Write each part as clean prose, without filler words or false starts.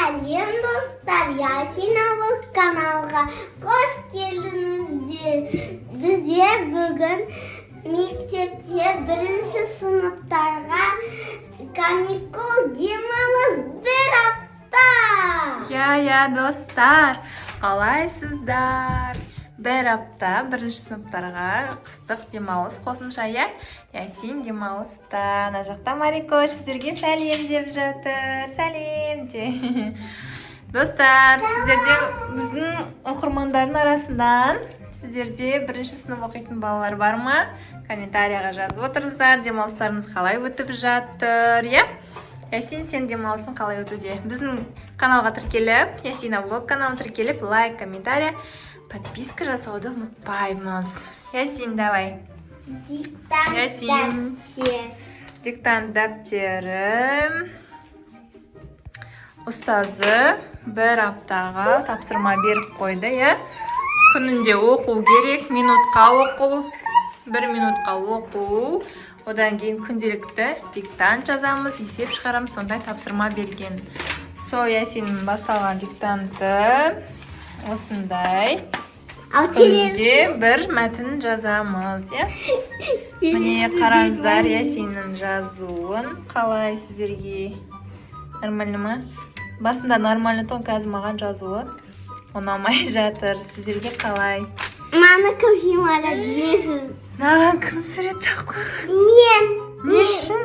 Сәлем, достар! Ясиналық каналға қош келдіңіздер. Бізде бүгін мектепте бірінші сыныптарға каникул, демалыс бір апта. Иә, достар, қалайсыздар? Бір апта бірінші сыныптарға қыстық демалыс қосымша, иә. Ясин демалыста. Ана жақта Марикош сіздерге сәлем деп жатыр. Сәлем де. Достар, сіздерде, біздің оқырмандардың арасынан сіздерде бірінші сынып оқитын балалар бар ма? Комментарияға жазып отырыңыздар, демалыстарыңыз қалай өтіп жатыр, иә? Ясин, сен демалысың қалай өтуде? Біздің каналға тіркеліп, Ясина влог каналына тіркеліп, лайк, комментарий, подписка жасауды ұмытпаймыз. Ясин, давай. Диктант Ясин. Дәптер. Диктант дәптері. Ұстазы бір аптаға тапсырма беріп қойды, иә? Күнінде оқу керек, минутқа оқу, бір минутқа оқу. Одан кейін күнделікті диктант жазамыз, есеп шығарамыз, сондай тапсырма берген. Сол Ясиннің басталған диктанты осындай. Ал Күнде бір мәтін жазамыз, иә? Міне, қараңыздар Ясиннің жазуын. Қалай сіздерге? Нормально ма? Басында нормально тұғын, қазір маған жазуы ұнамай жатыр. Сіздерге қалай? Маны кім жималады, білесіз? Мынаған кім сурет салып қойған? Мен. Не үшін?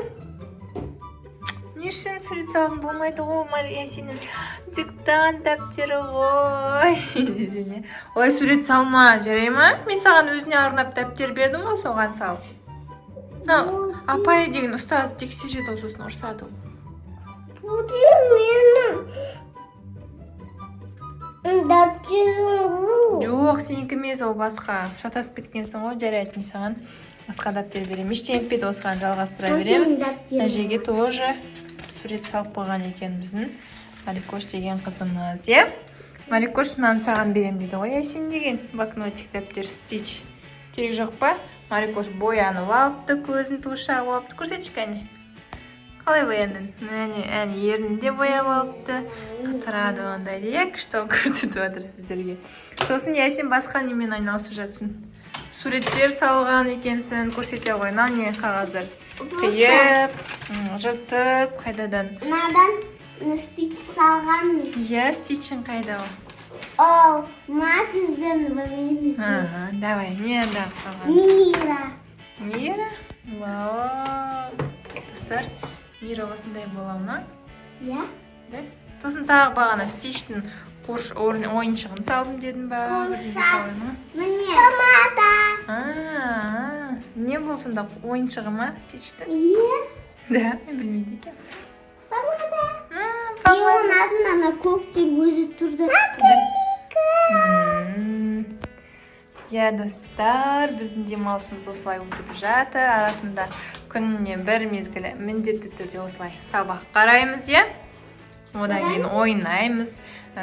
Не үшін сурет салдың? Болмайды ғой, Ясиннің диктант дәптері ғой десең, иә. Олай сурет салма, жарай ма? Мен саған өзіне арнап дәптер бердім ғой, соған сал. Мынау апай деген ұстаз тексереді ғой, сосын ұрсады ғой. Бұл менің дәптерім ғой. Жоқ, сенікі емес ол, басқа. Шатасып кеткенсің ғой. Жарайды, мен саған басқа дәптер беремін. Ештеңе етпейді, осыған жалғастыра Ол береміз. сенің дәптерің. Мына жерге тоже сурет салып қойған екен біздің Марикош деген қызымыз, иә. Марикош, мынаны саған беремін дейді ғой Ясин деген блокнотик, дәптер. Стич керек жоқ па? Марикош боянып алыпты, көзін тушь жағып алыпты. Көрсетші, кәне, қалай бояндың? Әне, әне, ернін де бояп алыпты. Қытырады ондай, иә, күшті болып көрсетіп жатыр сіздерге. Сосын, Ясин, басқа немен айналысып жатсың? Суреттер салған екенсің, көрсете ғой. Мынау не, қағаздар қиып, жыртып, қайтадан. Мынадан стич салған. Иә, стичің қайда ол? Ол ма сіздің бөлмеңізде. Ага, давай, не андағы салғансың? Мира. Мира, вау! Достар, Мира осындай бола ма? Иә. Да, сосын тағы бағана Стичтің ойыншығын салдым дедің ба, бірдеңе салдың ба? Міне. Помада. А, не бұл сонда, ойыншығы ма Стичтің? Иә. Да, мен білмейді екенмін. Помада. А, И помада. оның артында ана көктің өзі тұрды. Иә, достар, біздің демалысымыз осылай өтіп жатыр. Арасында күніне бір мезгілі міндетті түрде осылай сабақ қараймыз, иә. Одан кейін ойнаймыз,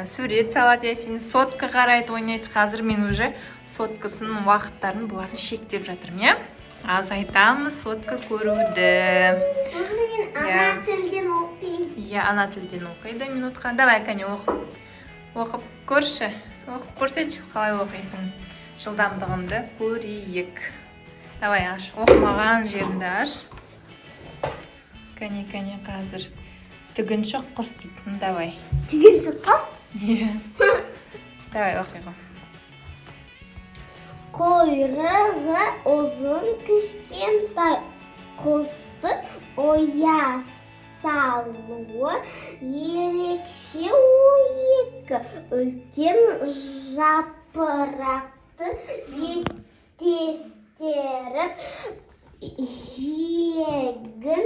сурет салады Ясин, сотка қарайды, ойнайды. Қазір мен уже соткасының уақыттарын бұлардың шектеп жатырмын, иә. Азайтамыз сотка көруді. Сосын мен ана тілден оқимын. Иә, ана тілден оқиды минутқа. Давай, кәне, оқып оқып көрші, оқып көрсетші, қалай оқисың, жылдамдығыңды көрейік. Давай, аш, оқымаған жеріңді аш. Кәне, кәне, қазір тігінші құс дейді. Ну, давай. Тігінші құс. Иә, давай, оқи ғой. Құйрығы ұзын кішкентай құстың ұя салуы ерекше. Ол екі үлкен жапырақты беттестіріп, жиегін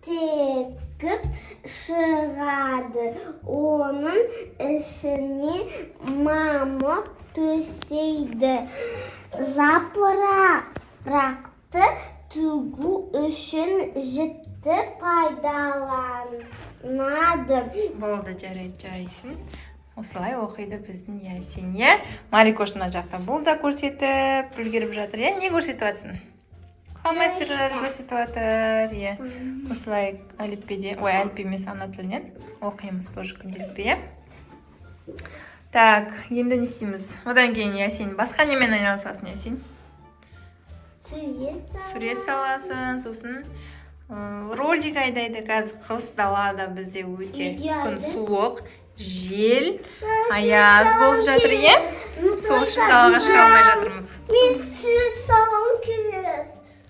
тігіп шығады. Оның ішіне мамық төсейді. Жапырақты тігу үшін жіпті пайдаланады. Болды, жарайды, жарайсың. Осылай оқиды біздің Ясин, иә. Марикош мына жақта бұл да көрсетіп үлгеріп жатыр, иә. Не көрсетіп жатсың? Фломастерлерді көрсетіп жатыр, иә. Осылай әліппеде, ой, әліппе емес, ана тілінен оқимыз тоже күнделікті, иә. Так, енді не істейміз одан кейін? Ясин, басқа немен айналысасың, Ясин? Сурет. Сурет саласың, сосын ролик айдайды. Қазір қыс, далада бізде өте Үйде күн айдайды. суық, жел, аяз болып жатыр, иә. Сол үшін далаға шыға алмай жатырмыз. Мен сурет салғым келеді.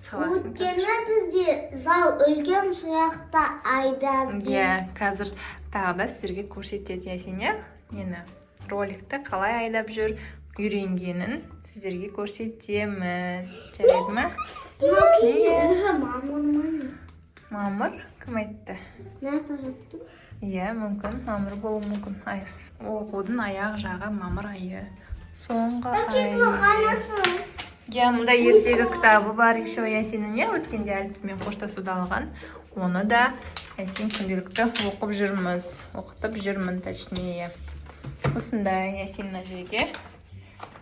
Саласың қазір. Өйткені бізде зал үлкен, сол жақта айдап. Иә, қазір тағы да сіздерге көрсетеді Ясин, иә, нені, роликті қалай айдап жүр, үйренгенін сіздерге көрсетеміз, жарайды ма? Мынау кезде Иә. уже мамыр ма, не? Мамыр? Кім айтты? Мына жақта жатты. Иә, мүмкін, мамыр болуы мүмкін. Оқудың аяқ жағы, мамыр айы, соңғы ай. Қанасы. Иә, мында ертегі кітабы бар еще Ясиннің, иә. Өткенде әліппемен қоштасуда алған. Оны да Ясин күнделікті оқып жүрміз, оқытып жүрмін точнее. Осындай Ясин мына жерге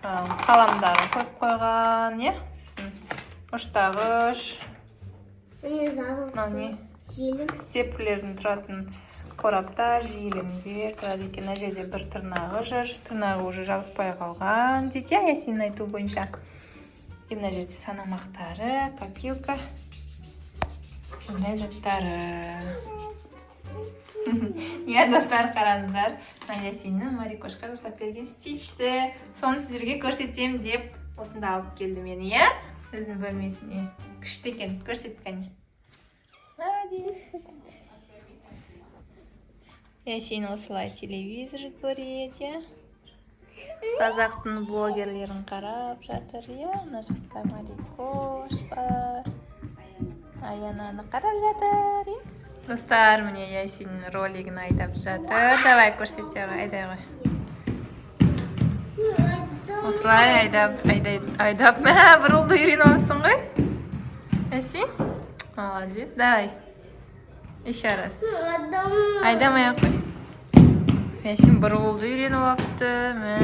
қаламдарын қойып қойған, иә. Сосын ұштағыш. Міне, жазылып. Мынау не? Желім. Цепкілердің тұратын қораптар, желімдер тұрады екен. Мына жерде бір тырнағы жүр, тырнағы уже жабыспай қалған дейді, иә, Ясиннің айтуы бойынша. И мына жерде санамақтары, копилка, сондай заттары, иә. Достар, қараңыздар, мына Ясиннің Марикошқа жасап берген Стичті, соны сіздерге көрсетемін деп осында алып келді мені, иә, өзінің бөлмесіне. Күшті екен, көрсет, кәне. Молодец. Ясин осылай телевизор көреді, иә, қазақтың блогерлерін қарап жатыр, иә. Мына жақта Марикош бар, Аянаны қарап жатыр, иә. Достар, міне, Ясиннің ролигін айдап жатыр. Давай, көрсете ғой, айдай ғой. Осылай айдап, айдай, айдап. Мә, бұрылды, үйреніп алыпсың ғой, Ясин, молодец. Давай еще раз, айдамай ақ қой. Ясин бұрылуды үйреніп алыпты. Мә,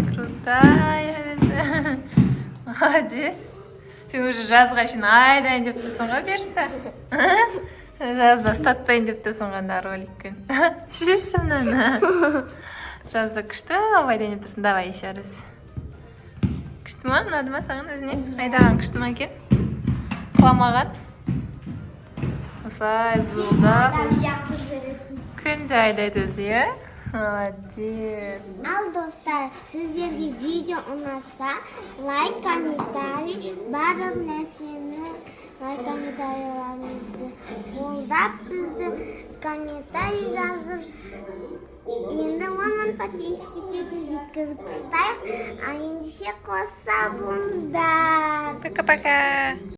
крутая өзі, молодец. Сен уже жазға шейін айдайын деп тұрсың ғой, бұйырса жазда ұстатпайын деп тұрсың ғой ана роликпен. Шешші мынаны, жазда күшті айдайын деп тұрсың. Давай еще раз. Күшті ма, ұнады ма саған өзіне айдаған? Күшті ма екен? Құламаған, осылай зуылдап күнде айдайды өзі, иә. Молодец. Ал, достар, сіздерге видео ұнаса, лайк, комментарий, барлық нәрсені, лайк, комментарийлеріңізді қолдап, бізді комментарий жазып, енді 10 000 подписчикке жеткізіп тастайық. А ендеше қоса болыңыздар. Пока пока.